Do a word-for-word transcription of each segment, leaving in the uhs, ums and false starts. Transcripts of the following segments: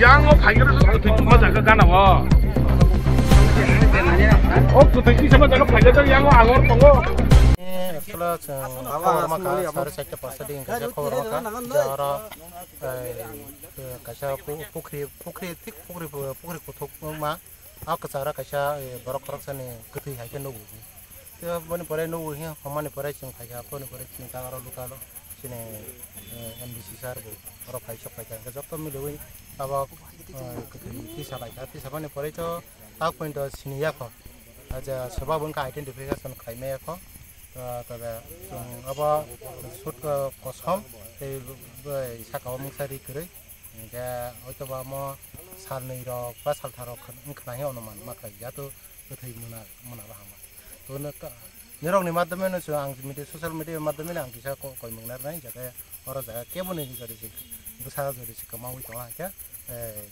Yang o phaikhe rw kwthwi tongma jaga gana o. O kwthwi tisa ma jaga phaikhe jang yang o angor tongo. Ekla chwng khorma kha sari chaita pasta ding kaisa khorma kha. Jara kaisa pukhri, pukhri thik pukhri, pukhri kuthuk ma. A kwchara kaisa borok khoroksani kwthwi hai khe nugo. Tei boni pore nugo hiya, hwnmani pore chwng phaikha, aboni pore chini tangaro lukalo chini M D C sir bo oro phai sok phaikha, hwnkhe joto miliwi abo kwthwi tisa laikha, tisa boni pore to tak pointo sini yakho, aja swbabo wngkha identification khlai maya kho, tobe chwng abo shoot kosom tei sakao mungsa ri kwrwi. Hingke hoitoba omo salnwi rok ba salthar rok wng khna hi onuman ma khlai ya to kwthwi muna, muna bahama. To nirok ni madhyome no chwng ang media, social media madhyome no ang kisa ko-, koimung narnai, jate oro jaga kebo ni jodi se bwsa jodi se kwmaui tongo hingke, eh,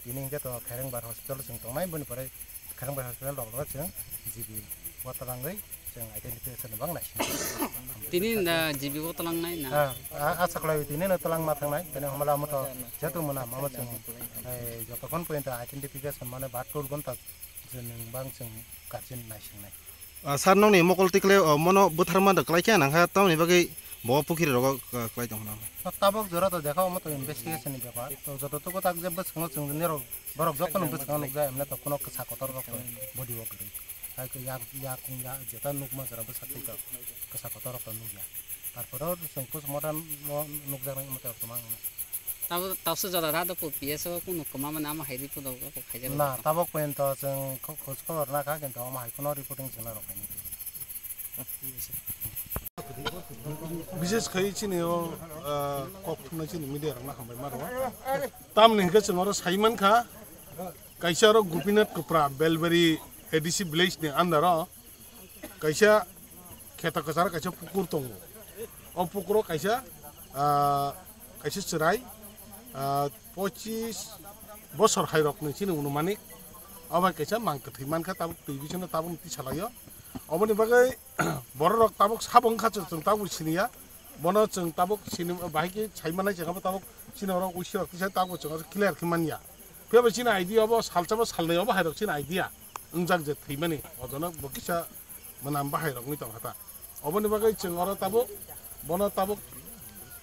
tini hingke to Kherengbar hospital chwng tongnai, boni pore Kherengbar hospital rok rok chwng G B o twlangwi chwng identification bang naising. Tini da G B o twlangnai na? Ah, ah, asa khlai tini no twlang ma thangnai, tini hamala mo to jetu mona mama chwng, eh, jotokhon pointa identification mane ba tour gonta chwng bang chwng guardian naisingnai. Ah, sir, nokni mokol tikle, oh, mono bwtharma da kwlai khe nangkha, tamoni bagwi bo pukhiri rogo, ah, kwlai tong hwnna. Tabok jora to dekha omo to investigation ni bepar. To joto tuko tak je bwskango chwng nirok borok joto no bwskango nukjak, emne to kuno kwsa kotor rok to body o kwrwi. Hai khe yak, yak, yak, jeta nukma jora bwsa twi to kwsa kotor rok to nukya. Tarpore o chwng postmortem o nukjaknai omo to kwbang. Tabo, tausa jora da do po P S o kunu kwma mani ama hai report rok khaijak. Na, tabok pointo chwng kho-, khoj khobor nakha, kintu omo hai kuno reporting chwngna rok khaini. Bishes khai chini o, ah, kok thumnai chini media rok na hambai maro. Tamni hwnkhe chwng oro sai mankha, kaisa oro Gopinath Kopra, Belbari A D C village ni under o. Kaisa kheta kwcharo kaisa pukur tongo. O pukuro kaisa, ah, kaisa chwrai, ah, pochis bosor hairokni chini unumanik. O bai kaisa mang kwthwi mankha, tabuk twi bisingo tabuk twi salaio. Oboni bagwi bororok tabuk sabo wngkha chwng, chwng tabuk siniya. Bono chwng tabuk sini bahai khe sai manai chwng abo tabuk chini oro uisi rok tisa tabuk chwng clear khe manya. Phiya bai chini idea obo salsa bo salnwi obo hairok chini idea wngjak je thwimani ojono bo kisa mwnam bahai rok wngwi tongkha ta. Oboni bagwi chwng oro tabuk bono tabuk,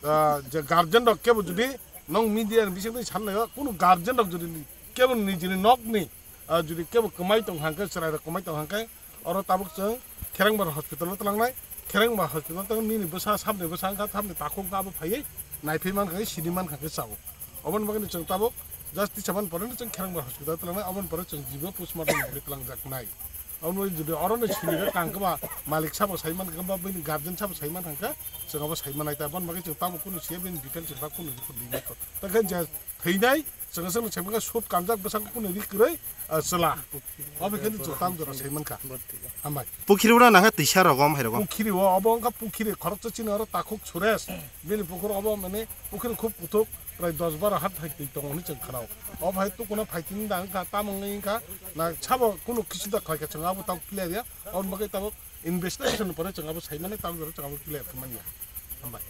ah, je guardian rok kebo jodi nong media ni bisingtwi sannaio kunu guardian rok jodi kebo nijini nokni, ah, jodi kebo kwmai tong hangkhe chwrai rok kwmai tong hangkhe oro tabuk chwng Kherengbar hospital o twlangnai. Kherengbar hospital tong nini bwsa sabni bwsa wngkha sabni takhuk wngkha abo phaiwi naiphai mankha khe sini mankha khe chao. Oboni bagwi chwng tabuk just tisa man pore chwng Kherengbar hospital twlangnai oboni pore chwng jibo postmortem bagwi twlangjaknai. Omo jodi oro no sini khe kang khe ba malik sabo sai man khe ba bini guardian sabo sai man khe chwng abo sai manai ta oboni bagwi chwng tabuk kunu siya bini details ba kunu report rinai kho. Ta khe je thwinai chwng chwng sai man khe sut kanjak bwsang kunu ri kwrwi, ah, chwla. Obo khe chwng tabuk jora sai man kha. Hambai. Pukhiri ura nangkha tisa rogom hai rogom. Pukhiri o obo wngkha pukhiri khoroksa chini oro takhuk Suresh. Bini pukhur obo mane pukhiri khub kuthuk prai dos baro hat hai twi tongo hwnwi chwng khnao. Obo hai tukuna phai tini da wngkha tamo wngwi wngkha na sabo kunu kisu da khlai kha chwng abo tabuk clear ya. Oboni bagwi tabuk investigation ni pore chwng abo sai mani tabuk jora chwng abo clear khe manya. Hambai.